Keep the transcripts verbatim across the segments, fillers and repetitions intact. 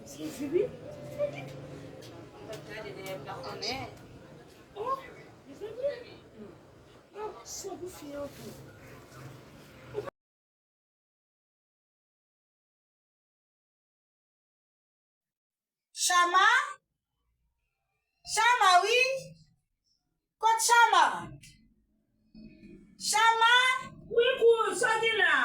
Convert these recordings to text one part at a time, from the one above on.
Sezi wi. Gade dèyè m pa konnen. Oh, mezanmi. Yon gason pou fi an tou. Chama? Chama, wi. Kot Chama? Chama? Wi, kouz, sa gen la?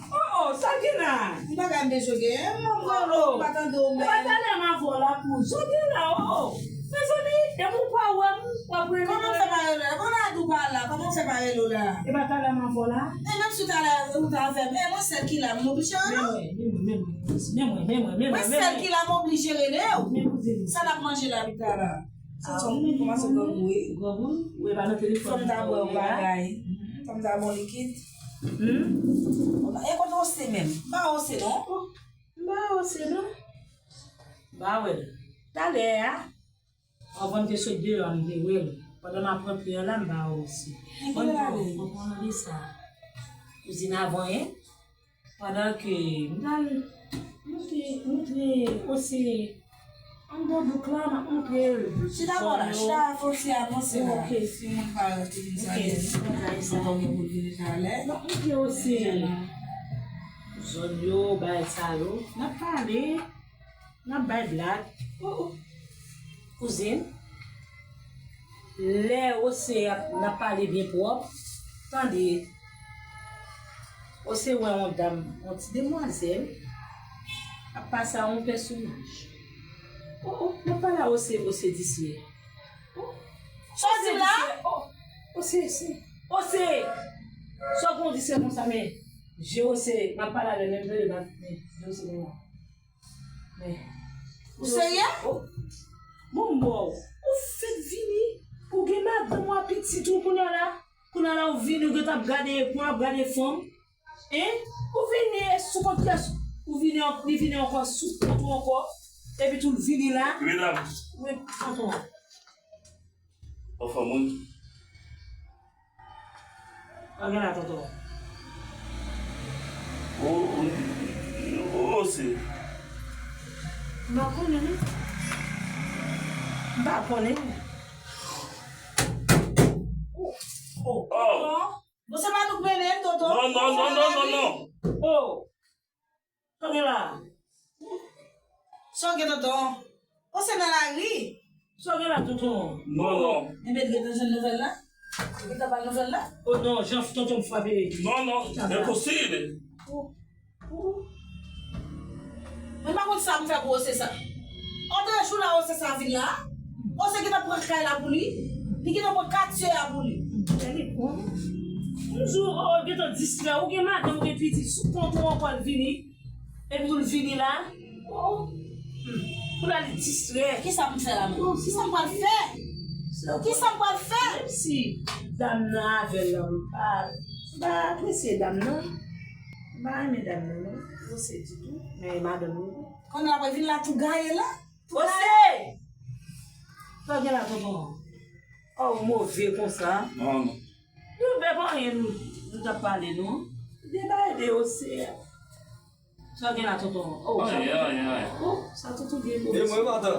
Oh, oh, sa gen la? M pa ka m bezwen gen, m pa tande w menm. Ou pa tande m avè w la, kouz. Sa gen la, oh, oh. Mezanmi, depi w pa wè m, w ap rele. Kòman w fè pa rele w la? Kòman w di w pa la? Kòman w fè pa rele w la? E pa talè m avè w la? E menm si w talè ou t avè m, e mwen sèl ki la, m oblije rele w. Men mwen, men mwen, men mwen, men mwen, men mwen, men mwen, men mwen. Mwen sèl ki la, m oblije rele w. Men kouzin. Sa n ap manje la pita la? Sa ti moun kòmanse grangou wi. Grangou? Ou e pa nan telefòn. Fò m ta bwè yon bagay. Fò m ta bwè yon likid. Hmm? E kote w se menm? M pa wè w se non. M pa wè w se non. M pa wè l. Talè a. Anvan m te sot deyò a, m te wè l. Pandan m ap rantre an la, m pa wè w osi. Bon, bon, bon, bon, de sa. Kouzin avan, en? Pandan ke m t al montre, montre osi anndan bouk la, m ap montre l. Chita bò la, chita fò w chita avanse la. Ok. Si moun pa te vin sa, ok, gen sa. Ankò gen pou l vini talè. M ap montre osi zòn yo, bagay sa yo. N ap pale. N ap bay blag. Oh, oh. Kouzin, lè Ose ap, n ap pale byen pwòp, tande. Ose wè yon dam, yon ti demwazèl, ap pase a yon pèsonaj. Oh, oh, n ap pale a Ose, Ose distrè. Oh. Sa w di la? Oh, Ose, Ose, Ose! Sa w konn distrè konsa, men je Ose, m ap pale avè l, men m tande, men je Ose konsa. Men. Ou serye? Oh. Bon, bon. Ou fèk vini, ou gen madanm ou a pitit ou kounye a la. Kounye a la ou vini, ou gentan ap gade, pou ap gade fanm. Hein? Ou vini e sou kont kès, ou vini an-, li vini ankò sou kont ou ankò. Epi tou l vini la. Medam. Wi, tonton. Anfen, moun. Sa gen la, tonton? O, o, o, se. M pa konnen, non. M pa konnen. O, o, tonton. Bon, se pa nou k mennen l, tonton. Non, non, non, non, non, non. O. Sa w gen la? Sa w gen, tonton? Ose nan lari. Sa w gen la, tonton? Non, non. Enben, li gentan jwenn nouvèl la? Li gentan bay nouvèl la? O non, jan tonton m frape. Non, non, enposib. Mwen pa konn sa m fè pou Ose sa. Antre jou la Ose sa vin la. Ose gentan pran kay la pou li. Li gentan pran katye a pou li. Yon jou, o, gentan distrè. Ou gen madanm, ou gen pitit, sou kont ou ankò l vini. Epi tou l vini la. Oh. Hmm. Pou l al distrè. Kisa m fè la menm? Kisa m pral fè? Kisa m pral fè? Menm si dam nan avè l la, m pa, m pa apresye dam nan. M pa renmen dam nan, non. Ose ditou. Men madanm li. Kounye a, apre vin la tou gaye la. Ose! Sa w gen la, tonton? Oh, ou move konsa. Non, non. Nou bèp anyen nou, nou t ap pale, non? Deba ede Ose a. Sa w gen la, tonton? Oh, sa tonton. Ay, ay, ay. Oh, sa tonton gen. E mwen, madan.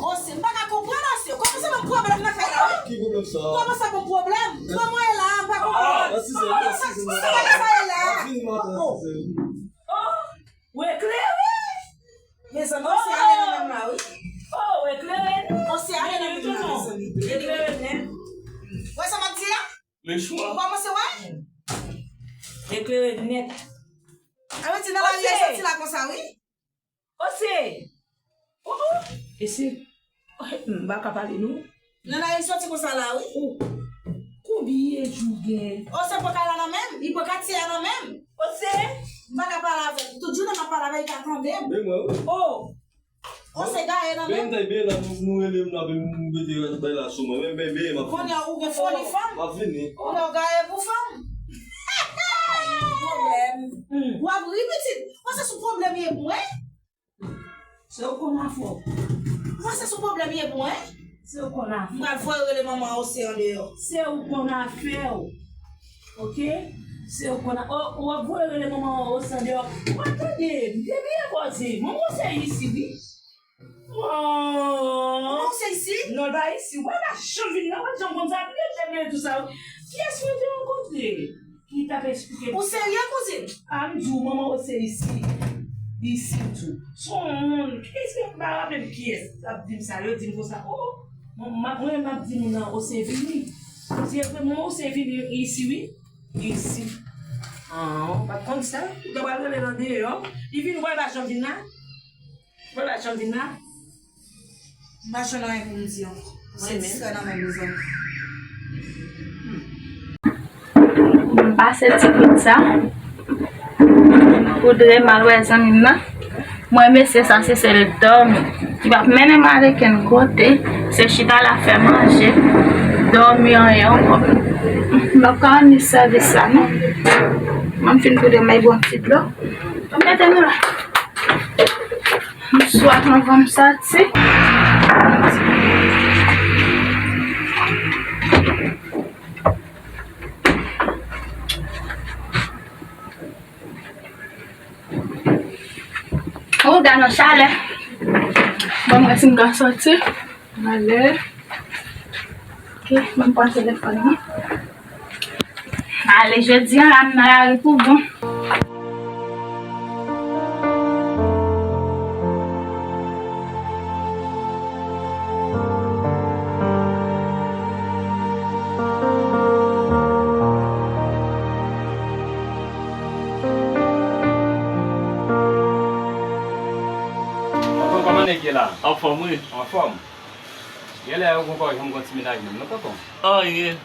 Ose, m pa ka konprann Ose. Kòman se menm pwoblèm nan kay la, wi? Ki pwoblèm sa? Kòman sa pou pwoblèm? Kòman e la? M pa konprann. Ah, si se, si se, sa e la? Vini, madan, si se. Oh, ou eklere! Mezanmi, Ose ale nan menm la, wi. Oh, eklere nèt. Ose ale nan menm la, mezanmi. Eklere nèt. Wè sa m ap di a? Le choix. Ou kòmanse wè? Eklere nèt. A vle di nan lari a soti la konsa, wi. Ose! Oh, oh. Ese. M pa ka pale, non. Nan lari soti konsa la, wi. Oh. Konbyen jou gen? Ose pran kay la nan men m. Li pran katye a nan men m. Ose! M pa ka pale avè l. Tout jounen m ap pale avè l, li pa tande m. Men mwen, wi. Oh! Ose gaye nan men m. Men m ta byen la, nou, nou rele m la, men m mete bay la sou mwen. Men, men, men, m ap vini. Kounye a ou gen foli fanm. M ap vini. Kounye a ou gaye pou fanm. Pwoblèm. Hmm. W ap ri, pitit. Ose sou pwoblèm ye pou mwen. Se ou konn afè w. Mwen se sou pwoblèm ye pou mwen. Se ou konn afè w. M pral voye rele manman Ose andeyò. Se ou konn afè w. Oke? Se ou konn ap, ou ap voye rele manman an Ose andeyò. Ou pa tande, m te byen koze. Manman Ose isi, wi. Oh. Manman Ose isi? Non, l pa isi. Ou pa janm vin la, ou pa janm konn sa. Li te byen tou sa. Kiyès mwen te rankontre? Ki t ap eksplike m. Ou serye, kouzin? A, m di w, manman Ose isi. Isi tou. Se yon moun. Kiyès ki, m pa raple m kiyès t ap di m sa. Yo di m konsa. Oh, mwen, m ap di moun nan Ose vini. M di, evre, manman Ose vini isi, wi. Isi. Ah, ou pa t konn sa? Ou ta pral rele l andeyò. Li vin wè l pa janm vin la. Wè l pa janm vin la. M pa janm anyen pou m di ankò. Se distrè nan men nou zanmi. M pase ti kout sa. Koudre m al wè zanmi m nan. Mwen, mesye sa, se sèl dòmi. Li p ap mennen m al okenn kote. Se chita la fè manje. Dòmi anyen ankò. M p ap ka rann li sèvis la, non. Mwen, m fin koudre m, bay bon ti dlo. M mete nou la. M swaf anvan m soti. Oh, gad yon chalè. Bon, mwen si m ka soti. Ale. Ok, mwen pran telefòn nan. Ale, jodi a la, m nan lari pou bon. Tonton, kòman nèg ye la? Anfòm, wi. Anfòm. Genlè ou poko janm gon ti mennaj menm, non, tonton? Anyen.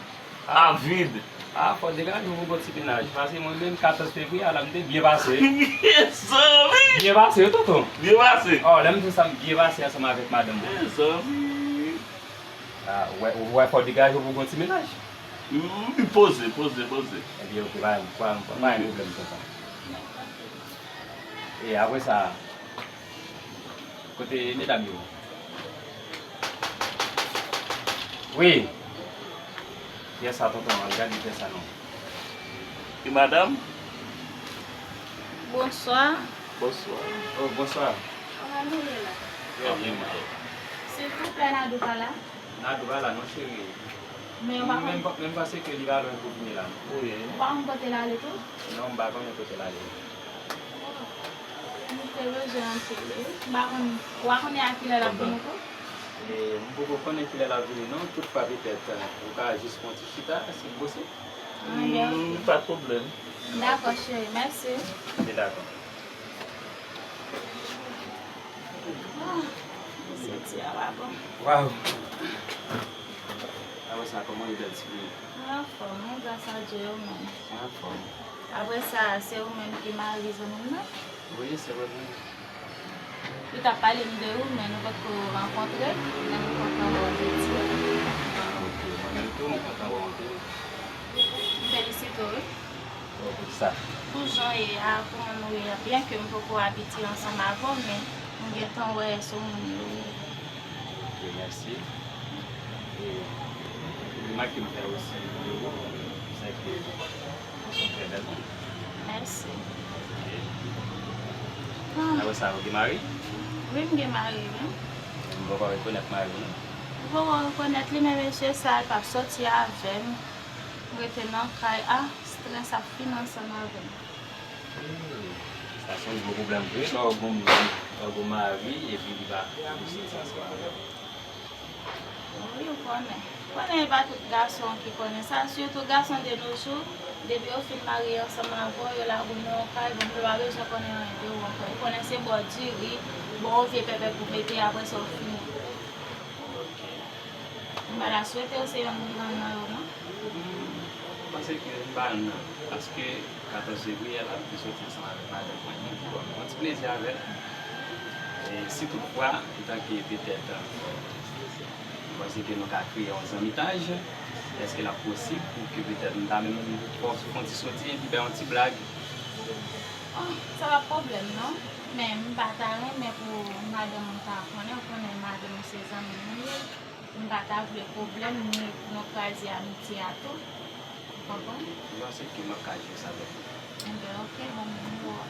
A, vid. A, fò degaje w pou gon ti mennaj. Paske mwen menm, katòz fevriye a la, m te byen pase. Mezanmi! Byen pase, wi, tonton. Byen pase. Oh, lè m di w sa, m byen pase ansanm avèk madanm mwen. Mezanmi! A, ou wè, ou wè, fò degaje w pou gon ti mennaj. Wi, poze, poze, poze. Ebyen, ok, pa, pa, pa, pa gen pwoblèm, tonton. E apre sa, kote medam yo? Wi. Pyès sa, tonton, al gade pyès sa non. E madanm? Bonswa. Bonswa. Oh, bonswa. Kòman nou ye la? Trè byen, mwen. Silvouplè, Nadou pa la? Nadou pa la non, cheri. Men ou pa konn. Men m pa, men m panse ke li pa lwen pou vini la non. Wi. Ou pa konn kote l ale tou? Non, m pa konnen kote l ale. Oh, m te bezwen anpil, wi. M pa konn, ou pa konnen a kilè l ap vini tou? E, m poko konnen kilè l ap vini non. Toutfwa, petèt, ou ka jis fè yon ti chita, si l posib. Ah, ya. Hmm, pa de pwoblèm. Dakò, cheri, mèsi. Ok, dakò. Ah, soti a pa bon. Waw. Apre sa, kòman ye, bèl ti fi? Mwen anfòm, wi, gras a Dye, ou menm? Mwen anfòm. Apre sa, se ou menm ki mari zanmi m nan? Wi, se mwen menm. Li t ap pale m de ou, men nou potko rankontre, men m kontan wè w jodi a. Ah, ok. Mwen menm tou, m kontan wè w tou. M felisite w, wi. Bon, pou sa. Pou jan w ye a, pou moun ou ye a, byenke m poko abitye ansanm avè w, men m gentan wè se w moun yo ye. Ok, mèsi. E, remak ke m fè osi de ou, se ke ou se yon trè bèl moun. Mèsi. Ok. Ah. Apre sa, ou gen mari? Wi, m gen mari, wi. M poko rekonèt mari w, non? Ou poko rekonèt li, men mesye sa, l p ap soti avè m. M rete nan kay, ah, strès ap fin ansanm avè m. Hmm, sa se yon gwo pwoblèm vre, lè w gon moun, lè w gon mari, epi li pa abitye ansanm avè w. Wi, ou konnen. Ou konnen e pa tout gason ki konnen sa, sitou gason de nos jours, depi yo fin marye ansanm avè w, yo lage w nan yon kay, bon, yo pa bezwen konnen anyen de ou ankò. Yo konnen se ba w diri, ba w yon vye pèpè pou mete, apre sa w fini. Ok. M pa ta swete w se yonn nan, nan yo, non. M panse ke m pa nan, paske katòz fevriye la, m te soti ansanm avèk madanm mwen, m te pran yon ti plezi avè l. E si toutfwa, antanke petèt, m panse ke nou ka kreye yon zanmitaj, èske l ap posib pou ke petèt m ta menm fè w fè yon ti soti epi bay yon ti blag? Oh, sa pa pwoblèm, non. Men m pa ta renmen pou madanm ou ta konnen, ou konnen madanm ou se zanmi nou ye. M pa ta vle pwoblèm, ni pou nou kraze amitye a tou. Konprann? M panse ke m ap ka jwe sa avèk ou. Enben, oke, ban m nimewo a.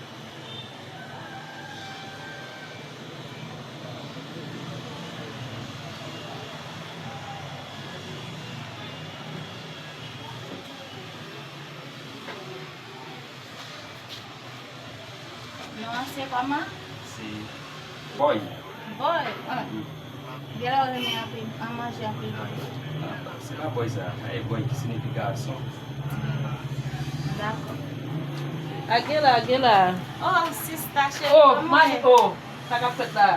Non an se kòman? Se Boy. Boy? Ah. Genlè w renmen anpil, an manje anpil Boy. Ah, se pa Boy sa, e Boy ki siyifi gason. Dakò. Agela, Agela. Oh, sista cheri, oh, kòman w ye? Oh, sa k ap fèt la?